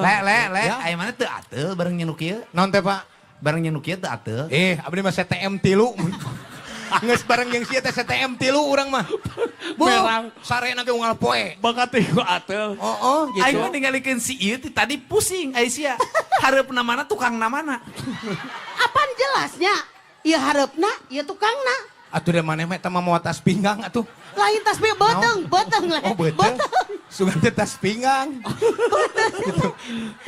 Le le le, Ya. Aya mana teu ateul bareng nyenu kieu? Naon teh, Pak? Bareng nyenu kieu teu ateul. Eh, abdi mah CTM 3. Geus bareng jeung sia teh CTM 3 urang mah. Bu, Merang. Sarena ge unggal poe. Bakat teh ku ateul. Oh, gitu. Aing mah ningalikeun si ieu ti tadi pusing ai sia. Hareupna mana, tukangna mana? Apaan jelasnya? Ieu hareupna, ieu tukangna. Atuh da maneh mah eta mah moal tas pinggang atuh. Lain tas pinggang, beuteung, beuteung lah. Oh, beuteung. Sugan teh tas pinggang. Gitu.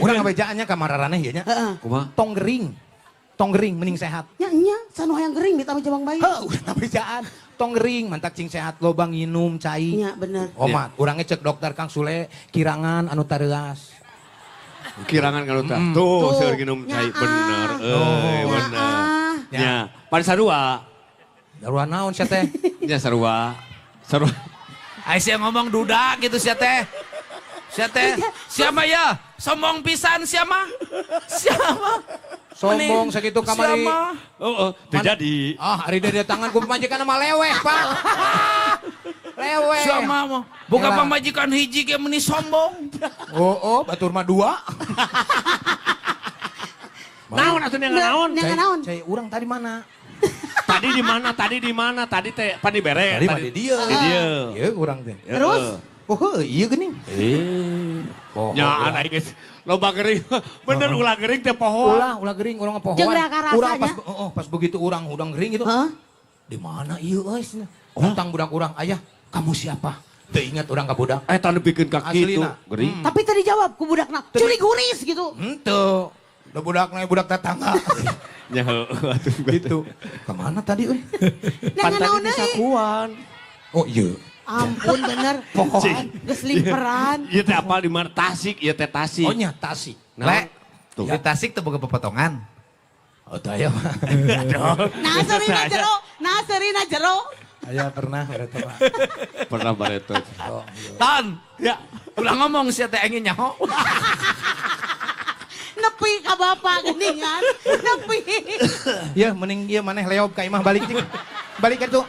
Urang ngabejaannya ka mararaneh ieu nya. Heeh. Kumaha? Tong gering. Tong gering mending sehat. Nya nya, sanu hayang gering ditambah jabang bayi. Heuh, urang ngabejaan. Tong gering mantak cing sehat, loba nginum cai. Nya bener. Omat, urangnya cek dokter Kang Sule kirangan anu tareuas. Kirangan kalau tah. Tuh, Tuh. seueur nginum cai Nyaah. Bener euy, Oh. bener. Nyaah. Nya, pan sarua. Sarua naon sia teh? Nya sarua. Sarua. Ai sia ngomong duda gitu sia teh. Sia teh, siapa ya? Sombong pisan sia mah. Siapa? Sombong sakitu kamari. Siapa? Oh, teu jadi. Ah, ari dia tangan ku pamajikan mah leweh, Pak. Leweh. Siapa mah? Boga Elah. pamajikan hiji ge meuni sombong. Oh, batur mah dua. Naon atuh nya naon? Nya naon? Cai urang tadi mana? Tadi di mana? Tadi di mana? Tadi teh pan dibere. Tadi mah di dieu. Di dieu. Ieu urang teh. Terus? Oh, heuh, ieu geuning. Eh. Oh, Nya aing geus loba gering. Bener ulah gering teh poho. Ulah, ulah gering, urang pohoan. Jeung raka-rasanya. Urang pas oh, pas begitu urang udang gering gitu. Hah? Di mana ieu euy cenah? Datang budak urang, "Ayah, kamu siapa?" Teu ingat urang ka budak. Eh, tah nepikeun ka kitu. Aslina. Gering. Tapi tadi jawab ku budakna, curi guris gitu. Henteu. Da budakna budak tetangga. Nya heueuh atuh. Gitu. Kemana tadi euy? Nya Pan tadi naon di deui? sakuan. Oh iya. Ampun bener. Pohoan. Geus limperan. Ieu teh apal di mana? Tasik, ieu teh Tasik. Oh nya Tasik. Naon? Le, Tuh. di Tasik teu boga pepotongan. Oh teu aya mah. Nah, seurina jero, nah seurina jero. Aya pernah eta mah. Pernah bareto. Oh, iya. Ton, Ya. ulah ngomong sia teh aing nyaho. Nepi ka bapak geuningan. Nepi. Ya mending ieu maneh leob ka imah balik cing. Balik ka tuh.